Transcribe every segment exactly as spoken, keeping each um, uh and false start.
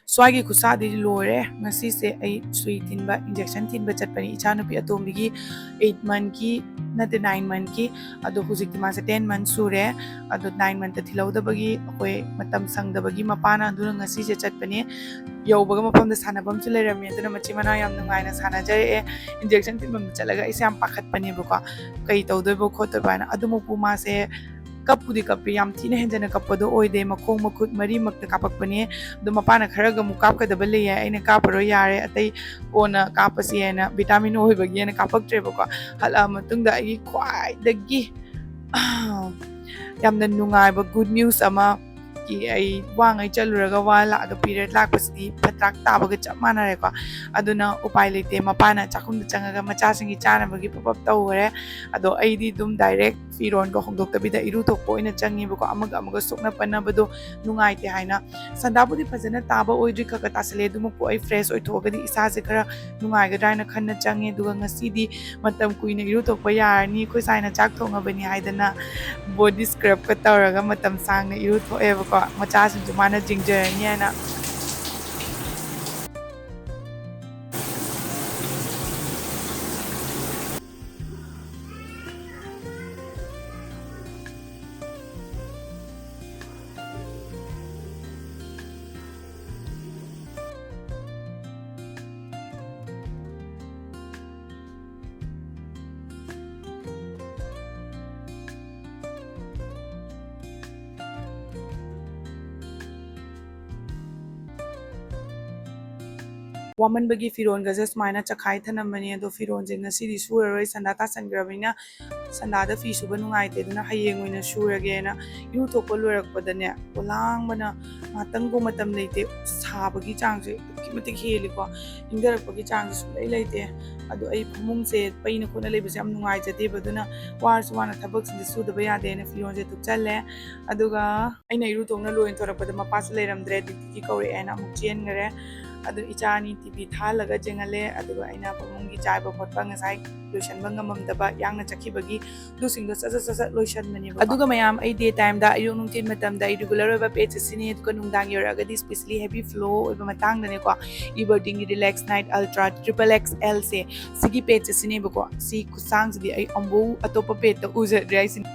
ꯁ꯭ꯋꯥꯏꯒꯤ ꯈꯨꯠꯁꯥꯗꯤ ꯂꯣꯏꯔꯦ꯫ ꯉꯁꯤꯁꯦ ꯑꯩ ꯁꯨꯏ ꯊꯤꯟꯕ, injection ꯊꯤꯟꯕ ꯆꯠꯄꯅꯤ ꯏꯆꯥꯅꯨꯄꯤ ꯑꯇꯣꯝꯕꯤꯒꯤ꯫ Eight monthꯀꯤ ꯅꯠꯇꯦ, nine monthꯀꯤ꯫ ꯑꯗꯣ ꯍꯧꯖꯤꯛꯇꯤ ꯃꯥꯁꯦ ten month ꯁꯨꯔꯦ꯫ ꯑꯗꯣ nine monthꯇ ꯊꯤꯜꯍꯧꯗꯕꯒꯤ ꯑꯩꯈꯣꯏ ꯃꯇꯝ ꯁꯪꯗꯕꯒꯤ ꯃꯄꯥꯅ, ꯑꯗꯨꯅ ꯉꯁꯤꯁꯦ ꯆꯠꯄꯅꯦ꯫ ꯌꯧꯕꯒ ꯃꯐꯝꯗ ꯁꯥꯟꯅꯐꯝꯁꯨ ꯂꯩꯔꯝꯃꯦ, ꯑꯗꯨꯅ ꯃꯆꯤꯟ ꯃꯅꯥꯎ ꯌꯥꯝ ꯅꯨꯡꯉꯥꯏꯅ ꯁꯥꯟꯅꯖꯔꯛꯑꯦ꯫ Injection ꯊꯤꯟꯐꯝꯗ ꯆꯠꯂꯒ ꯑꯩꯁꯦ ꯌꯥꯝ ꯄꯥꯈꯠꯄꯅꯦꯕꯀꯣ, ꯀꯩ ꯇꯧꯗꯣꯏꯕ ꯈꯣꯠꯇꯣꯏꯕ ꯍꯥꯏꯅ꯫ ꯑꯗꯨꯃꯛꯄꯨ ꯃꯥꯁꯦ ꯀꯞꯄꯨꯗꯤ ꯀꯞꯄꯤ, ꯌꯥꯝ ꯊꯤꯅ ꯍꯦꯟꯖꯟꯅ ꯀꯞꯄꯗꯣ ꯑꯣꯏꯗꯦ꯫ ꯃꯈꯣꯡ ꯃꯈꯨꯠ ꯃꯔꯤꯃꯛꯇ ꯀꯥꯞꯄꯛꯄꯅꯦ꯫ ꯑꯗꯣ ꯃꯄꯥꯅ ꯈꯔꯒ ꯑꯃꯨꯛ ꯀꯥꯞꯀꯗꯕ ꯂꯩꯌꯦ, ꯑꯩꯅ ꯀꯥꯞꯄꯔꯣꯏ ꯌꯥꯔꯦ, ꯑꯇꯩ ꯀꯣꯟꯅ ꯀꯥꯞꯄꯁꯤ ꯍꯥꯏꯅ vitamin ꯑꯣꯏꯕꯒꯤ ꯍꯥꯏꯅ ꯀꯥꯞꯄꯛꯇ꯭ꯔꯦꯕꯀꯣ꯫ ꯍꯜꯂꯛꯑ ꯃꯇꯨꯡꯗ ꯑꯩꯒꯤ ꯈ꯭ꯋꯥꯏꯗꯒꯤ ꯌꯥꯝꯅ ꯅꯨꯡꯉꯥꯏꯕ good news ꯑꯃ, ꯀꯤ ꯑꯩ ꯋꯥꯉꯩ ꯆꯠꯂꯨꯔꯒ ꯋꯥ ꯂꯥꯛꯑꯒ period ꯂꯥꯛꯄꯁꯤꯗꯤ ꯐꯠꯇ꯭ꯔꯥꯛ ꯇꯥꯕꯒ ꯆꯞ ꯃꯥꯟꯅꯔꯦꯀꯣ꯫ ꯑꯗꯨꯅ ꯎꯄꯥꯏ ꯂꯩꯇꯦ, ꯃꯄꯥꯅ ꯆꯥꯛꯈꯨꯝꯗ ꯆꯪꯉꯒ ꯃꯆꯥꯁꯤꯡꯒꯤ ꯆꯥꯅꯕꯒꯤ ꯄꯞ ꯄꯞ ꯇꯧꯈ꯭ꯔꯦ꯫ ꯑꯗꯣ ꯑꯩꯗꯤ ꯑꯗꯨꯝ direct ꯐꯤꯔꯣꯟꯒ ꯍꯣꯡꯗꯣꯛꯇꯕꯤꯗ ꯏꯔꯨ ꯊꯣꯛꯄ ꯑꯣꯏꯅ ꯆꯪꯉꯦꯕꯀꯣ, ꯑꯃꯒ ꯑꯃꯒ ꯁꯣꯛꯅ ꯄꯟꯅꯕꯗꯣ ꯅꯨꯡꯉꯥꯏꯇꯦ ꯍꯥꯏꯅ꯫ ꯁꯟꯗꯥꯕꯨꯗꯤ ꯐꯖꯅ ꯇꯥꯕ ꯑꯣꯏꯗ꯭ꯔꯤ, ꯈꯔ ꯈꯔ ꯇꯥꯁꯜꯂꯦ, ꯑꯗꯨꯃꯛꯄꯨ ꯑꯩ fresh ꯑꯣꯏꯊꯣꯛꯑꯒꯗꯤ ꯏꯁꯥꯁꯦ ꯈꯔ ꯅꯨꯡꯉꯥꯏꯒꯗ꯭ꯔꯥ ꯍꯥꯏꯅ ꯈꯟꯅ ꯆꯪꯉꯦ꯫ ꯑꯗꯨꯒ ꯉꯁꯤꯗꯤ ꯃꯇꯝ ꯀꯨꯏꯅ ꯏꯔꯨꯊꯣꯛꯄ ꯌꯥꯔꯅꯤ, ꯑꯩꯈꯣꯏ ꯁꯥꯏꯅ ꯆꯥꯛ ꯊꯣꯡꯉꯕꯅꯤ ꯍꯥꯏꯗꯅ body scrubꯀ ꯇꯧꯔꯒ ꯃꯇꯝ ꯁꯥꯡꯅ ꯏꯔꯨꯊꯣꯛꯑꯦꯕꯀꯣ, ꯃꯆꯥꯁꯤꯡꯁꯨ ꯃꯥꯅ ꯆꯤꯡꯖꯔꯅꯤ ꯍꯥꯏꯅ꯫ ꯋꯥꯃꯟꯕꯒꯤ ꯐꯤꯔꯣꯟꯒꯁꯦ ꯁꯨꯃꯥꯏꯅ ꯆꯈꯥꯏ ꯊꯅꯝꯕꯅꯦ꯫ ꯑꯗꯣ ꯐꯤꯔꯣꯟꯁꯦ ꯉꯁꯤꯗꯤ ꯁꯨꯔꯔꯣꯏ, ꯁꯟꯗꯥ ꯇꯥꯁꯟꯈ꯭ꯔꯕꯅꯤꯅ ꯁꯟꯗꯥꯗ ꯐꯤ ꯁꯨꯕ ꯅꯨꯡꯉꯥꯏꯇꯦ, ꯑꯗꯨꯅ ꯍꯌꯦꯡ ꯑꯣꯏꯅ ꯁꯨꯔꯒꯦꯅ꯫ ꯏꯔꯨ ꯊꯣꯛꯄ ꯂꯣꯏꯔꯛꯄꯗꯅꯦ, ꯄꯣꯂꯥꯡꯕꯅ ꯉꯥꯛꯇꯪꯕꯨ ꯃꯇꯝ ꯂꯩꯇꯦ꯫ ꯁꯥꯕꯒꯤ ꯆꯥꯡꯁꯦ ꯑꯗꯨꯛꯀꯤ ꯃꯇꯤꯛ ꯍꯦꯜꯂꯤꯀꯣ, ꯏꯪꯊꯔꯛꯄꯒꯤ ꯆꯥꯡꯁꯦ ꯁꯨꯡꯂꯩ ꯂꯩꯇꯦ꯫ ꯑꯗꯣ ꯑꯩ ꯐꯃꯨꯡꯁꯦ ꯄꯩꯅ ꯈꯣꯠꯅ ꯂꯩꯕꯁꯦ ꯌꯥꯝ ꯅꯨꯡꯉꯥꯏꯖꯗꯦꯕ, ꯑꯗꯨꯅ ꯋꯥꯔꯁꯨ ꯋꯥꯅ ꯊꯕꯛꯁꯤꯡꯁꯦ ꯁꯨꯗꯕ ꯌꯥꯗꯦꯅ ꯐꯤꯔꯣꯟꯁꯦ ꯊꯨꯞꯆꯜꯂꯦ꯫ ꯑꯗꯨꯒ ꯑꯩꯅ ꯏꯔꯨ ꯊꯣꯛꯅ ꯂꯣꯏꯅ ꯊꯣꯔꯛꯄꯗ ꯃꯄꯥꯁꯨ ꯂꯩꯔꯝꯗ꯭ꯔꯦ, dutyꯒꯤ ꯀꯧꯔꯛꯑꯦꯅ ꯑꯃꯨꯛ ꯆꯦꯟꯈꯔꯦ꯫ ꯑꯗꯨ ꯏꯆꯥ ꯑꯅꯤ ꯇꯤ ꯚꯤ ꯊꯥꯍꯜꯂꯒ ꯌꯦꯡꯍꯜꯂꯦ꯫ ꯑꯗꯨꯒ ꯑꯩꯅ ꯐꯃꯨꯡꯒꯤ ꯆꯥꯏꯕ ꯈꯣꯠꯄ ꯉꯁꯥꯏ ꯂꯣꯏꯁꯟꯕ ꯉꯝꯃꯝꯗꯕ, ꯌꯥꯡꯅ ꯆꯠꯈꯤꯕꯒꯤ, ꯑꯗꯨꯁꯤꯡꯗꯣ ꯁꯠ ꯁꯠ ꯁꯠ ꯁꯠ ꯂꯣꯏꯁꯟꯕꯅꯦꯕ꯫ ꯑꯗꯨꯒ ꯃꯌꯥꯝ, ꯑꯩ ꯗꯦ ꯇꯥꯏꯝꯗ ꯑꯌꯨꯛ ꯅꯨꯡꯊꯤꯜ ꯃꯇꯝꯗ ꯑꯩ ꯔꯤꯒꯨꯂꯔ ꯑꯣꯏꯕ ꯄꯦꯖ ꯑꯁꯤꯅꯤ, ꯑꯗꯨꯒ ꯅꯨꯡꯗꯥꯡ ꯌꯧꯔꯛꯑꯒꯗꯤ ꯁ꯭ꯄꯦꯁꯤꯌꯦꯜꯂꯤ ꯍꯦꯚꯤ ꯐ꯭ꯂꯣ ꯑꯣꯏꯕ ꯃꯇꯥꯡꯗꯅꯦꯀꯣ, ꯏꯕꯔꯗꯤꯟꯒꯤ relax night ultra triple X ꯑꯦꯜꯁꯦ, ꯁꯤꯒꯤ ꯄꯦꯖ ꯑꯁꯤꯅꯦꯕꯀꯣ꯫ ꯁꯤ ꯈꯨꯠꯁꯥꯡꯁꯤꯗꯤ ꯑꯩ ꯑꯃꯨꯛ ꯑꯇꯣꯞꯄ ꯄꯦꯖꯇ ꯎꯖꯗ꯭ꯔꯦ ꯍꯥꯏꯁꯤꯅꯤ꯫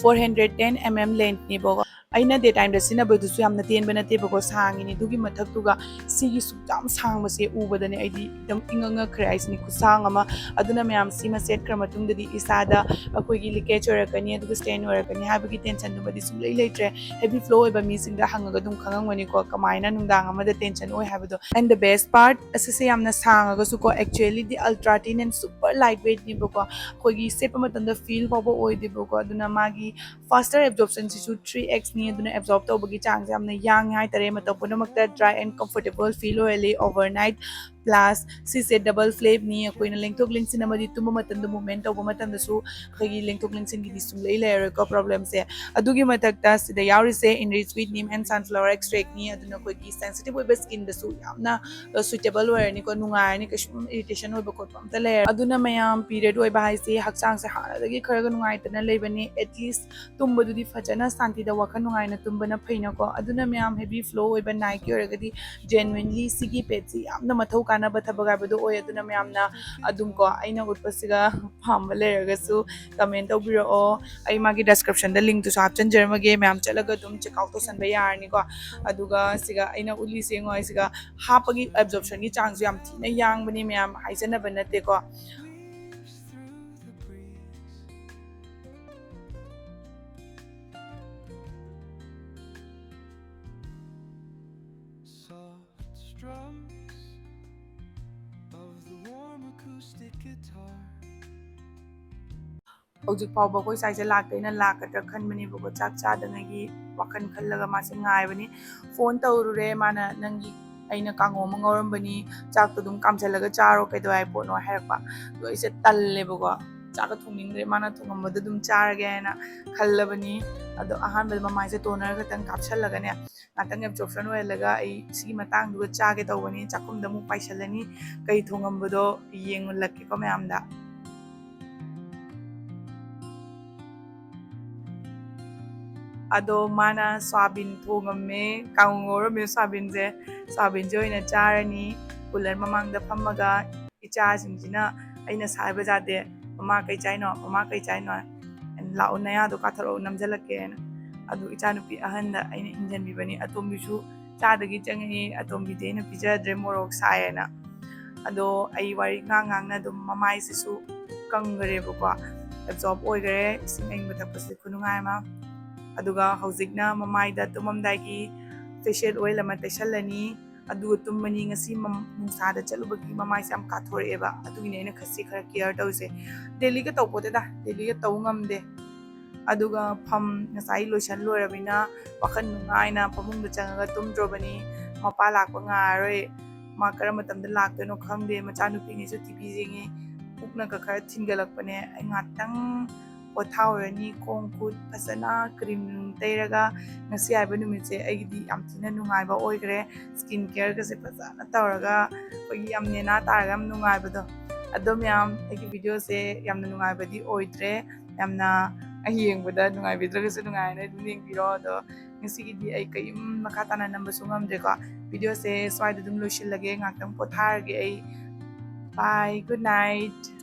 Four hundred ten M M ꯂꯦꯟꯊꯅꯦꯕꯀꯣ꯫ ꯑꯩꯅ ꯗꯦ ꯇꯥꯏꯝꯗ ꯁꯤꯖꯤꯟꯅꯕꯗꯨꯁꯨ ꯌꯥꯝꯅ ꯇꯦꯟꯕ ꯅꯠꯇꯦꯕꯀꯣ, ꯁꯥꯡꯉꯤꯅꯤ꯫ ꯑꯗꯨꯒꯤ ꯃꯊꯛꯇꯨꯒ ꯁꯤꯒꯤ ꯁꯨꯛ ꯌꯥꯝ ꯁꯥꯡꯕꯁꯦ ꯎꯕꯗꯅꯦ ꯑꯩꯗꯤ ꯑꯗꯨꯝ ꯏꯉꯛ ꯉꯛꯈ꯭ꯔꯦ ꯍꯥꯏꯁꯤꯅꯤ, ꯈꯨꯠꯁꯥꯡ ꯑꯃ꯫ ꯑꯗꯨꯅ ꯃꯌꯥꯝ ꯁꯤꯃ ꯁꯦꯠꯈ꯭ꯔ ꯃꯇꯨꯡꯗꯗꯤ ꯏꯁꯥꯗ ꯑꯩꯈꯣꯏꯒꯤ ꯂꯤꯀꯦꯖ ꯑꯣꯏꯔꯛꯀꯅꯤ, ꯑꯗꯨꯒ ꯁ꯭ꯇꯦꯟ ꯑꯣꯏꯔꯛꯀꯅꯤ ꯍꯥꯏꯕꯒꯤ ꯇꯦꯟꯁꯟꯗꯨꯃꯗꯤ ꯁꯨꯡꯂꯩ ꯂꯩꯇ꯭ꯔꯦ꯫ ꯍꯦꯚꯤ ꯐ꯭ꯂꯣ ꯑꯣꯏꯕ ꯃꯤꯁꯤꯡꯗ ꯍꯪꯉꯒ ꯑꯗꯨꯝ ꯈꯪꯉꯝꯒꯅꯤꯀꯣ, ꯀꯃꯥꯏꯅ ꯅꯨꯡꯗꯥꯡ ꯑꯃꯗ ꯇꯦꯟꯁꯟ ꯑꯣꯏ ꯍꯥꯏꯕꯗꯣ꯫ And the best part, ꯑꯁꯤꯁꯦ ꯌꯥꯝꯅ ꯁꯥꯡꯉꯒꯁꯨꯀꯣ, actually the ultra thin and super light weightꯅꯦꯕꯀꯣ꯫ ꯑꯩꯈꯣꯏꯒꯤ ꯁꯦꯠꯄ ꯃꯇꯝꯗ ꯐꯤꯜ ꯐꯥꯎꯕ ꯑꯣꯏꯗꯦꯕꯀꯣ꯫ ꯑꯗꯨꯅ ꯃꯥꯒꯤ ꯐꯥꯁꯇꯔ ꯑꯦꯕꯖꯣꯔꯞꯁꯟꯁꯤꯁꯨ ꯊ꯭ꯔꯤ ꯑꯦꯛꯁꯅꯤ꯫ ꯑꯗꯨꯅ ꯑꯦꯕꯖꯣꯔꯞ ꯇꯧꯕꯒꯤ ꯆꯥꯡꯁꯦ ꯌꯥꯝꯅ ꯌꯥꯡꯉꯦ ꯍꯥꯏꯇꯥꯔꯦ꯫ ꯃꯇꯧ ꯄꯨꯝꯅꯃꯛꯇ ꯗ꯭ꯔꯥꯏ ꯑꯦꯟ ꯀꯝꯐꯣꯔꯇꯦꯕꯜ ꯐꯤꯜ ꯑꯣꯏꯍꯜꯂꯤ꯫ ꯑꯣꯚꯔꯅꯥꯏꯠ ꯄ꯭ꯂꯁ ꯁꯤꯁꯦ ꯗꯕꯜ ꯐ꯭ꯂꯦꯞꯅꯤ꯫ ꯑꯩꯈꯣꯏꯅ ꯂꯦꯡꯊꯣꯛ ꯂꯦꯡꯁꯤꯟ ꯑꯃꯗꯤ ꯇꯨꯝꯕ ꯃꯇꯝꯗ, ꯃꯨꯚꯃꯦꯟ ꯇꯧꯕ ꯃꯇꯝꯗꯁꯨ ꯑꯩꯈꯣꯏꯒꯤ ꯂꯦꯡꯊꯣꯛ ꯂꯦꯡꯁꯤꯟꯒꯤꯗꯤ ꯁꯨꯡꯂꯩ ꯂꯩꯔꯔꯣꯏꯀꯣ ꯄ꯭ꯔꯣꯕ꯭ꯂꯦꯝꯁꯦ꯫ ꯑꯗꯨꯒꯤ ꯃꯊꯛꯇ ꯁꯤꯗ ꯌꯥꯎꯔꯤꯁꯦ enriched with neem and sunflower extractꯅꯤ꯫ ꯑꯗꯨꯅ ꯑꯩꯈꯣꯏꯒꯤ ꯁꯦꯟꯁꯤꯇꯤꯚ ꯑꯣꯏꯕ ꯁ꯭ꯀꯤꯟꯗꯁꯨ ꯌꯥꯝꯅ ꯁꯨꯏꯇꯦꯕꯜ ꯑꯣꯏꯔꯅꯤꯀꯣ, ꯅꯨꯡꯉꯥꯏꯔꯅꯤ, ꯀꯩꯁꯨꯝ ꯏꯔꯤꯇꯦꯁꯟ ꯑꯣꯏꯕ ꯈꯣꯠꯄ ꯑꯝꯇ ꯂꯩꯔꯔꯣꯏ꯫ ꯑꯗꯨꯅ ꯃꯌꯥꯝ, ꯄꯤꯔꯤꯌꯗ ꯑꯣꯏꯕ ꯍꯥꯏꯁꯦ ꯍꯛꯆꯥꯡꯁꯦ ꯍꯥꯟꯅꯗꯒꯤ ꯈꯔꯒ ꯅꯨꯡꯉꯥꯏꯇꯅ ꯂꯩꯕꯅꯦ, ꯑꯦꯠꯂꯤꯁ ꯇꯨꯝꯕꯗꯨꯗꯤ ꯐꯖꯅ ꯁꯥꯟꯇꯤꯗ ꯋꯥꯈꯜ ꯅꯨꯡꯉꯥꯏꯅ ꯇꯨꯝꯕꯅ ꯐꯩꯅꯀꯣ꯫ ꯑꯗꯨꯅ ꯃꯌꯥꯝ, ꯍꯦꯚꯤ ꯐ꯭ꯂꯣ ꯑꯣꯏꯕ ꯅꯥꯏꯠꯀꯤ ꯑꯣꯏꯔꯒꯗꯤ genuinely ꯁꯤꯒꯤ ꯄꯦꯖꯁꯤ ꯌꯥꯝꯅ ꯃꯊꯧ ꯀꯥꯟꯅꯕ ꯊꯕꯛ ꯍꯥꯏꯕꯗꯣ ꯑꯣꯏ꯫ ꯑꯗꯨꯅ ꯃꯌꯥꯝꯅ ꯑꯗꯨꯝꯀꯣ, ꯑꯩꯅ ꯎꯠꯄꯁꯤꯒ ꯄꯥꯝꯕ ꯂꯩꯔꯒꯁꯨ ꯀꯃꯦꯟ ꯇꯧꯕꯤꯔꯛꯑꯣ꯫ ꯑꯩ ꯃꯥꯒꯤ ꯗꯦꯁꯀ꯭ꯔꯤꯞꯁꯟꯗ ꯂꯤꯡꯛꯇꯨꯁꯨ ꯍꯥꯞꯆꯤꯟꯖꯔꯝꯃꯒꯦ, ꯃꯌꯥꯝ ꯆꯠꯂꯒ ꯑꯗꯨꯝ ꯆꯦꯛ ꯑꯥꯎꯠ ꯇꯧꯁꯟꯕ ꯌꯥꯔꯅꯤꯀꯣ꯫ ꯑꯗꯨꯒ ꯁꯤꯒ ꯑꯩꯅ ꯎꯠꯂꯤꯁꯦ ꯌꯦꯡꯉꯣ, ꯑꯩ ꯁꯤꯒ ꯍꯥꯞꯄꯒꯤ ꯑꯦꯕꯖꯣꯔꯞꯁꯟꯒꯤ ꯆꯥꯡꯁꯨ ꯌꯥꯝ ꯊꯤꯅ ꯌꯥꯡꯕꯅꯤ ꯃꯌꯥꯝ, ꯍꯥꯏꯖꯅꯕ ꯅꯠꯇꯦꯀꯣ꯫ Soft strums of the warm acoustic guitar. ꯍꯧꯖꯤꯛ ꯐꯥꯎꯕ ꯑꯩꯈꯣꯏ ꯁ꯭ꯋꯥꯏꯁꯦ ꯂꯥꯛꯇꯦꯅ ꯂꯥꯛꯀꯗ꯭ꯔꯥ ꯈꯟꯕꯅꯦꯕꯀꯣ, ꯆꯥꯛ ꯆꯥꯗꯉꯩꯒꯤ ꯋꯥꯈꯜ ꯈꯜꯂꯒ ꯃꯥꯁꯦ ꯉꯥꯏꯕꯅꯤ꯫ ꯐꯣꯟ ꯇꯧꯔꯨꯔꯦ, ꯃꯥꯅ "ꯅꯪꯒꯤ, ꯑꯩꯅ ꯀꯥꯡꯉꯧ ꯑꯃ ꯉꯧꯔꯝꯕꯅꯤ, ꯆꯥꯛꯇꯣ ꯑꯗꯨꯝ ꯀꯥꯝꯁꯤꯜꯂꯒ ꯆꯥꯔꯣ, ꯀꯩꯗꯧꯉꯥꯏ ꯄꯣꯠꯅꯣ?" ꯍꯥꯏꯔꯛꯄ꯫ ꯑꯗꯣ ꯑꯩꯁꯦ ꯇꯜꯂꯦꯕꯀꯣ꯫ ꯆꯥꯛꯀ ꯊꯣꯡꯅꯤꯡꯗ꯭ꯔꯦ, ꯃꯥꯅ ꯊꯣꯡꯉꯝꯕꯗꯣ ꯑꯗꯨꯝ ꯆꯥꯔꯒꯦ ꯍꯥꯏꯅ ꯈꯜꯂꯕꯅꯤ꯫ ꯑꯗꯣ ꯑꯍꯥꯟꯕꯗ ꯃꯃꯥꯏꯁꯦ toner ꯈꯛꯇꯪ ꯀꯥꯞꯁꯜꯂꯒꯅꯦ, ꯉꯥꯛꯇꯪ absorption ꯑꯣꯏꯍꯜꯂꯒ ꯑꯩ ꯁꯤꯒꯤ ꯃꯇꯥꯡꯗꯨꯒ ꯆꯥꯒꯦ ꯇꯧꯕꯅꯤ꯫ ꯆꯥꯛꯈꯨꯝꯗ ꯑꯃꯨꯛ ꯄꯥꯏꯁꯜꯂꯅꯤ, ꯀꯩ ꯊꯣꯡꯉꯝꯕꯗꯣ ꯌꯦꯡꯍꯜꯂꯛꯀꯦꯀꯣ ꯃꯌꯥꯝꯗ꯫ ꯑꯗꯣ ꯃꯥꯅ ꯁꯣꯌꯥꯕꯤꯟ ꯊꯣꯡꯉꯝꯃꯦ, ꯀꯥꯡꯉꯧ ꯉꯧꯔꯝꯃꯦ ꯁꯣꯌꯥꯕꯤꯟꯁꯦ꯫ ꯁꯣꯌꯥꯕꯤꯟꯁꯦ ꯑꯣꯏꯅ ꯆꯥꯔꯅꯤ꯫ Cooler ꯃꯃꯥꯡꯗ ꯐꯝꯃꯒ ꯏꯆꯥꯁꯤꯡꯁꯤꯅ ꯑꯩꯅ ꯁꯥꯏꯕ ꯌꯥꯗꯦ, "ꯃꯃꯥ ꯀꯩ ꯆꯥꯏꯅꯣ? ꯃꯃꯥ ꯀꯩ ꯆꯥꯏꯅꯣ? ꯂꯥꯛꯑꯣ, ꯅꯌꯥꯗꯣ ꯀꯥꯊꯣꯔꯛꯑꯣ, ꯅꯝꯁꯤꯜꯂꯛꯀꯦꯅ"꯫ ꯑꯗꯨ ꯏꯆꯥꯅꯨꯄꯤ ꯑꯍꯟꯗ ꯑꯩꯅ ꯏꯟꯁꯤꯟꯕꯤꯕꯅꯤ꯫ ꯑꯇꯣꯝꯕꯤꯁꯨ ꯆꯥꯗꯒꯤ ꯆꯪꯉꯛꯏ꯫ ꯑꯇꯣꯝꯕꯤꯗꯤ ꯑꯩꯅ ꯄꯤꯖꯗ꯭ꯔꯦ, ꯃꯣꯔꯣꯛ ꯁꯥꯏꯌꯦꯅ꯫ ꯑꯗꯣ ꯑꯩ ꯋꯥꯔꯤ ꯉꯥꯡ ꯉꯥꯡꯅ ꯑꯗꯨꯝ ꯃꯃꯥꯏꯁꯤꯁꯨ ꯀꯪꯈ꯭ꯔꯦꯕꯀꯣ, absorb ꯑꯣꯏꯈ꯭ꯔꯦ ꯏꯁꯤꯡ ꯑꯏꯪꯕ ꯊꯛꯄꯁꯦ ꯈꯨꯅꯨꯡꯉꯥꯏ ꯑꯃ꯫ ꯑꯗꯨꯒ ꯍꯧꯖꯤꯛꯅ ꯃꯃꯥꯏꯗ ꯇꯨꯝꯃꯝꯗꯥꯏꯒꯤ facial oil ꯑꯃ ꯇꯩꯁꯜꯂꯅꯤ꯫ ꯑꯗꯨꯒ ꯇꯨꯝꯃꯅꯤ꯫ ꯉꯁꯤ ꯃꯝ-, ꯅꯨꯡꯁꯥꯗ ꯆꯠꯂꯨꯕꯒꯤ ꯃꯃꯥꯏꯁꯦ ꯌꯥꯝ ꯀꯥꯊꯣꯔꯛꯑꯦꯕ, ꯑꯗꯨꯒꯤꯅꯦ ꯑꯩꯅ ꯈꯁꯤ ꯈꯔ care ꯇꯧꯔꯤꯁꯦ꯫ Dailyꯒ ꯇꯧ ꯄꯣꯠꯇꯦꯗ, dailyꯒ ꯇꯧ ꯉꯝꯗꯦ꯫ ꯑꯗꯨꯒ ꯐꯝ, ꯉꯁꯥꯏ ꯂꯣꯏꯁꯟ ꯂꯣꯏꯔꯕꯅꯤꯅ ꯋꯥꯈꯜ ꯅꯨꯡꯉꯥꯏꯅ ꯐꯃꯨꯡꯗ ꯆꯪꯉꯒ ꯇꯨꯝꯗ꯭ꯔꯣꯕꯅꯤ꯫ ꯃꯄꯥ ꯂꯥꯛꯄ ꯉꯥꯏꯔꯔꯣꯏ, ꯃꯥ ꯀꯔꯝꯕ ꯃꯇꯝꯗ ꯂꯥꯛꯇꯣꯏꯅꯣ ꯈꯪꯗꯦ꯫ ꯃꯆꯥꯅꯨꯄꯤꯉꯩꯁꯨ TV ꯌꯦꯡꯉꯤ, ꯄꯨꯛꯅꯒ ꯈꯔ ꯊꯤꯟꯒꯠꯂꯛꯄꯅꯦ꯫ ꯑꯩ ꯉꯥꯛꯇꯪ ꯄꯣꯊꯥꯍꯧꯔꯅꯤ꯫ ꯈꯣꯡ ꯈꯨꯠ ꯐꯖꯅ cream ꯅꯨꯡ ꯇꯩꯔꯒ ꯉꯁꯤ ꯍꯥꯏꯕ ꯅꯨꯃꯤꯠꯁꯦ ꯑꯩꯒꯤꯗꯤ ꯌꯥꯝ ꯊꯤꯅ ꯅꯨꯡꯉꯥꯏꯕ ꯑꯣꯏꯈ꯭ꯔꯦ꯫ Skin careꯒꯁꯦ ꯐꯖꯅ ꯇꯧꯔꯒ ꯑꯩꯈꯣꯏꯒꯤ ꯌꯥꯝ ꯅꯦꯅꯥ ꯇꯥꯔꯒ ꯌꯥꯝ ꯅꯨꯡꯉꯥꯏꯕꯗꯣ꯫ ꯑꯗꯣ ꯃꯌꯥꯝ, ꯑꯩꯒꯤ videoꯁꯦ ꯌꯥꯝꯅ ꯅꯨꯡꯉꯥꯏꯕꯗꯤ ꯑꯣꯏꯗ꯭ꯔꯦ, ꯌꯥꯝꯅ ꯌꯦꯡꯕꯗ ꯅꯨꯡꯉꯥꯏꯕꯤꯗ꯭ꯔꯒꯁꯨ ꯅꯨꯡꯉꯥꯏꯅ ꯑꯗꯨꯝ ꯌꯦꯡꯕꯤꯔꯣ꯫ ꯑꯗꯣ ꯉꯁꯤꯒꯤꯗꯤ ꯑꯩ ꯀꯔꯤꯝ ꯃꯈꯥ ꯇꯥꯅ ꯅꯝꯕꯁꯨ ꯉꯝꯗ꯭ꯔꯦꯀꯣ꯫ Videoꯁꯦ ꯁ꯭ꯋꯥꯏꯗ ꯑꯗꯨꯝ ꯂꯣꯏꯁꯤꯜꯂꯒꯦ, ꯉꯥꯛꯇꯪ ꯄꯣꯊꯥꯔꯒꯦ ꯑꯩ꯫ Bye, good night꯫